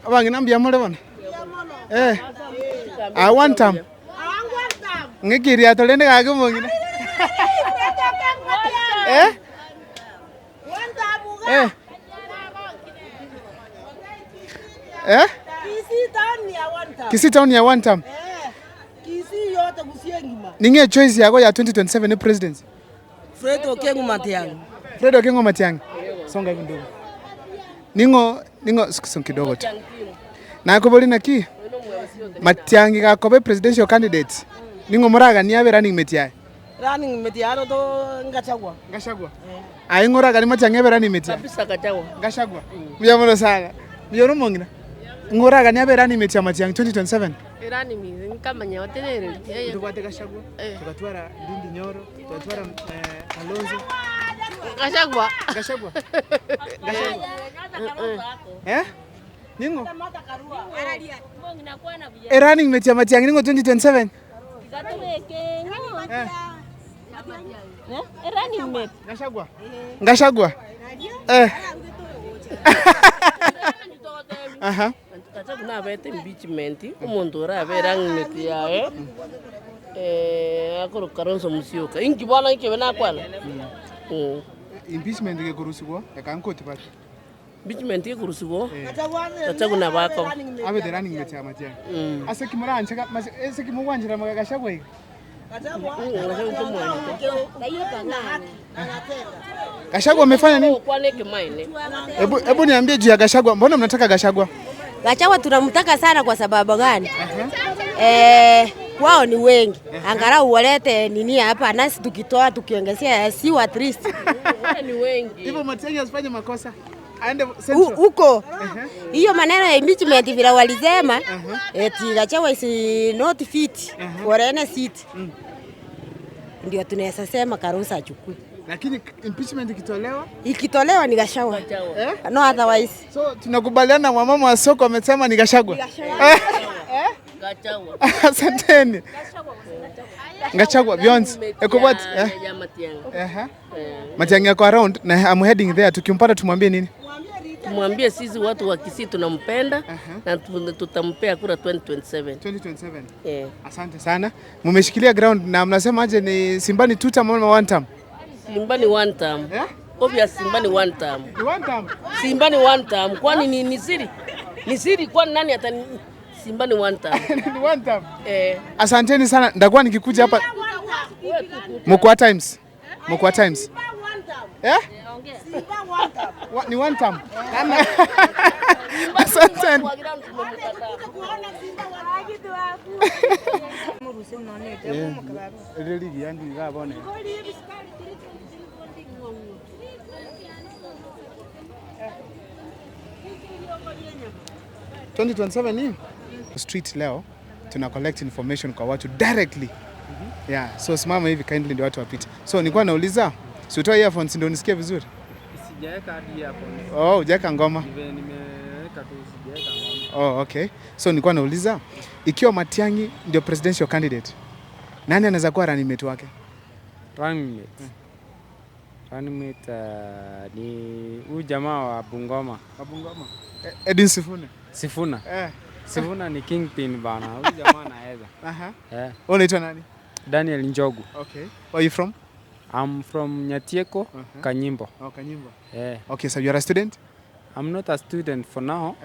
Abang'ina mbuya more bono? Eh. Ah, one term. Ng'iki iriato rende gaki omong'ina. Eh? Eh. Eh? Kisii town ya one term. Ning'e choice yako ya 2027 ni presidency. Fred Okengo Matiang'i. Fred Okengo Matiang'i. Songa hivi ndugu. Ning'o ning'o songa kidogo tu. Nakobori naki? Matiang'i gakobe presidential candidate. Ning'o moragani abe running mate yaye. Running mate yaro to Gachagua. Gachagua. Aye ng'oragani Matiang'i abe running mate yaye. Kabisa Gachagua. Gachagua. Mbuya mono sana. Mbuya ore omong'ina. Ng'oragani abe running mate ya Matiang'i 2027. Running mate nkamanya oterere. Tobwate Gachagua, togatwara Ndindi Nyoro, togatwara Kalonzo. Gachagua. Gachagua. Gachagua. Eh? Ning'o? E running mate ya Matiang'i ning'o 2027? Eh. Gachagua. Gachagua. Eh. Aha. Gachagua nabete impeachment omonto orabe running mate yaye akoroka Kalonzo Musyoka. Inki bono inki nakwana. Impeachment gekorusigwa ekankoti bate. Impeachment ekorusigwa Gachagua nabako. Abe the running mate ya Matiang'i. Ase kimoranche ase kimogwanchera Gachagua iga. Gachagua amefanya nini? Hebu hebu niambie juu ya Gachagua. Mbona mnataka Gachagua? Gachagua tunamtaka sana kwa sababu gani? Wao ni wengi. Angalau walete nini hapa nasi tukitoa tukiongezea si at least. Ni wengi. Hivyo Matiang'i asifanye makosa. Aende Central. Huko. Hiyo maneno ya impeachment vile walisema eti Gachagua is not fit for any seat. Ndio tunaweza sema Kalonzo achukue. Lakini impeachment ikitolewa, Ikitolewa ni Gachagua. Eh? No otherwise. So tunakubaliana wamama wa soko wamesema ni Gachagua. Gachagua. Asanteni. Gachagua Beyonce. Ekobwat. Eh? Ya Matiang'i. Aha. Matiang'i ako around na I'm heading there. Tukimpata tumwambie nini? Tumwambie sisi watu wa Kisii tunampenda na tutampea kura 2027. 2027. Eh. Asante sana. Mumeshikilia ground na mnasema aje, ni Simba ni two term ama one term? Simba ni one term. Eh? Obvious Simba ni one term. Ni one term. Simba ni one term. Kwani ni siri? Ni siri kwani nani atani Simba ni one term. Ni one term. Eh. Asanteni sana. Ndakuwa nikikuja hapa Mokwa Times. Mokwa Times. Eh? Ni one term. Asanteni. Ni street leo tuna collect information kwa watu directly. Yeah, so simama hivi kindly ndio watu wapite. So nilikuwa nauliza, si utoe earphones ndio nisikie vizuri? Sijaweka hadi earphones. Oh, hujaweka ngoma. Nimeweka tu, sijaweka ngoma. Oh, okay. So nilikuwa nauliza ikiwa Matiang'i ndio presidential candidate, nani anaweza kuwa running mate wake? Running mate. Running mate ni huyu jamaa wa Bungoma. Wa Bungoma. Edwin Sifuna. Sifuna. Eh. Sifuna ni kingpin bana. Huyu jamaa anaweza. Aha. Eh. Wewe unaitwa nani? Daniel Njogu. Okay. Where are you from? I'm from Nyatieko, Kanyimbo. Oh, Kanyimbo. Yeah. Okay, so you are a student? I'm not a student for now.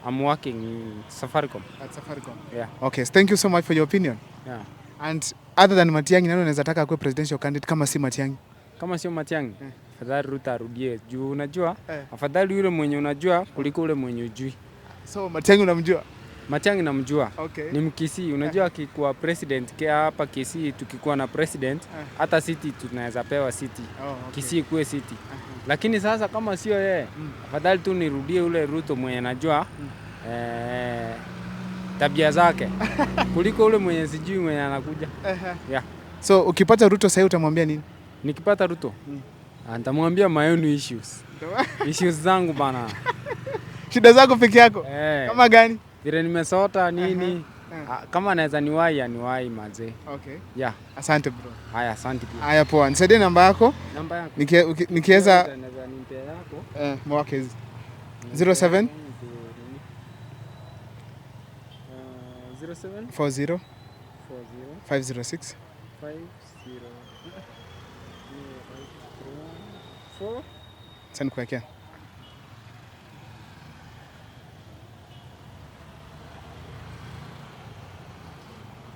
I'm working in Safaricom. At Safaricom. Yeah. Okay, so thank you so much for your opinion. Yeah. And other than Matiang'i, nani unaweza taka akuwe presidential candidate kama si Matiang'i? Kama sio Matiang'i, afadhali Ruto arudie. Juu unajua, Eh. afadhali yule mwenye unajua kuliko ule mwenye ujui. So Matiang'i unamjua? Matiang'i namjua. Okay. Ni Mkisii. Unajua akikuwa president kia hapa Kisii, tukikuwa na president hata city tunaweza pewa city. Oh, okay. Kisii kuwe city. Lakini sasa kama sio yeye, afadhali tu nirudie ule Ruto mwenye najua tabia zake kuliko ule mwenye sijui mwenye anakuja. Yeah. So ukipata Ruto sasa utamwambia nini? Nikipata Ruto nitamwambia my own issues. Issues zangu bana. Shida zako peke yako? Eh. Kama gani? Vile nimesota nini? Kama naweza niwahi aniwahi mazee. Okay. Yeah. Asante bro. Haya, asante pia. Haya poa. Nisaidie namba yako. Namba yako. Nikiweza Naweza nimpea yako. Mwake 07 07 40 40 506 5 0 4. Sasa nikuwekea.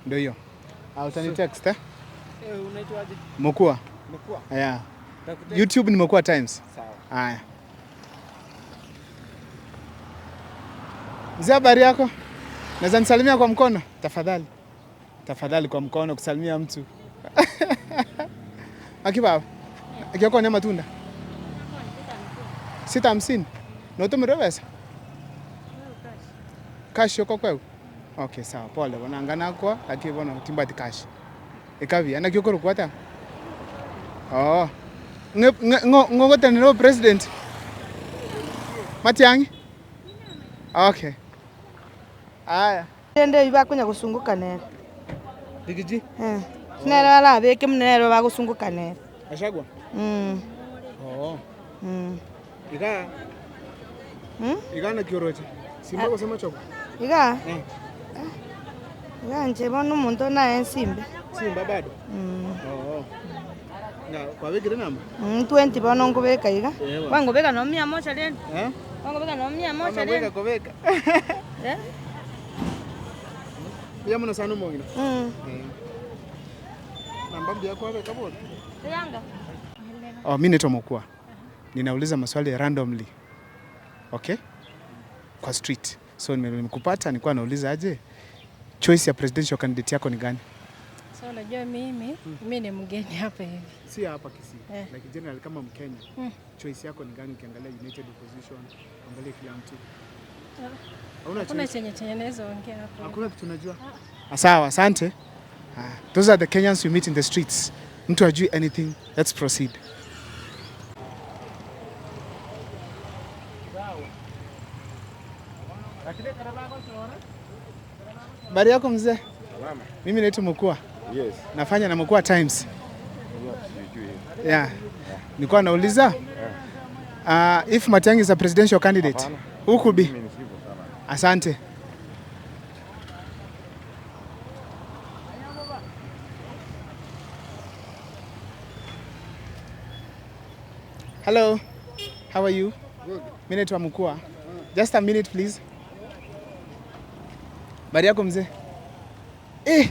Ndio hiyo. Ah, utani text eh? Eh, unaitwaje? Mokua. Mkua. Yeah. Takutext. YouTube ni Mokua Times. Sawa. Haya. Mzee, habari yako? Naweza nisalimia kwa mkono tafadhali? Tafadhali kwa mkono kusalimia mtu. Aki baba. Akioko ni matunda. 650. Notumire pesa? Cash yoko kwewe? Okay, sawa. Pole bona ngana kwa lakini bona timbati cash. Ikavi ana kyoko rukwata. Oh. Ngogotenero president. Matiang'i? Okay. Aya. Ende bakonya gusunguka nere. Digiji? Eh. Nere barabeke munere bagusunguka nere. Gachagua? Mm. Oh. Mm. Iga. Mm? Iga na kioroche. Simba kusema choko. Iga. Eh. Iga nje bono omonto naye ensimbe. Simba bado. Mm. Oh. Na kwa wigire namba? Mm, 20 bono nkobeka iga. Ewa. Wangobeka no 100 rende. Eh? Wangobeka no 100 Ona rende. weka kobeka. Eh? Ya muno sana mongina. Mm. Namba mbia kwa weka bora. Yanga. Oh, mimi naitwa Mokua. Ninauliza maswali randomly. Okay? Kwa street. So nimekupata nilikuwa nauliza aje choice ya presidential candidate yako ni gani? So unajua mimi ni mgeni hapa hivi. Si hapa Kisii. Eh. Like general kama Mkenya. Choice yako ni gani ukiangalia United Opposition, angalia kila mtu. Hauna Hakuna choice. chenye naweza ongea hapo. Hakuna kitu unajua. Sawa, asante. Ah, those are the Kenyans we meet in the streets. Mtu ajui anything. Let's proceed. Habari yako mzee? Mimi naitwa Mokua. Yes. Nafanya na Mokua Times. Yeah. Nilikuwa nauliza if Matiang'i is a presidential candidate, who could be? Mimi ni sivyo sana. Asante. Hello. How are you? Good. Mimi naitwa Mkua. Just a minute please. Habari yako mzee? Eh,